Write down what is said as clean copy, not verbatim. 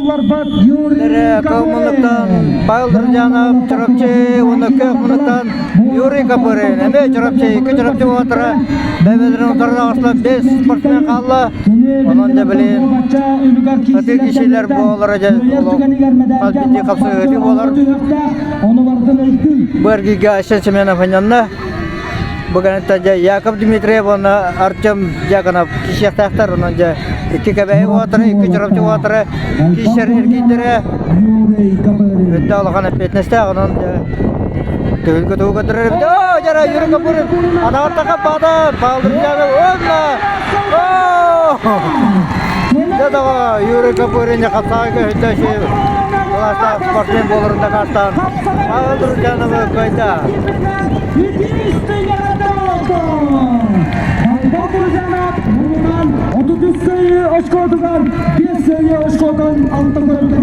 Булларбат Эрэ Кыл муннуктан Павел Друзьянов, Чурапчы уонна Көх муннуктан Юрий Копырин. Эмиэ Чурапчы, икки Чурапчы уолаттара бэйэлэрин утары таҕыстылар, бес спортсмен хаалла. Онон да билин ытыы кишилэр буолара дьэ хас биирдии хапсыһыы буолар. Бу эргийгэ Айсен Семенов анньанна. Бу кэнниттэн дьэ Яков Дмитриев уонна Артем Дьяконов киирсиэхтээхтэр. Онон дьэ икки Кэбээйи уолаттара, икки Чурапчы уолаттара киирсэр эргийдэрэ өттө улахан эппиэтинэстээх. Онон дьэ түһүлгэ тугу көрдөрөр эбит. Оо, дьара Юрий Копырин атаҕар хаппаата. Павел Друзьянов уонна Оо! Дьэ доҕо Юрий Копырин хапсаҕайга өһүттэ кылаастаах спортсмен буоларын дакаастаан Павел Друзьяновы кыайда. Мурунан 33 сыйы очкотугар 5 сыйы очкотун алта көрдө.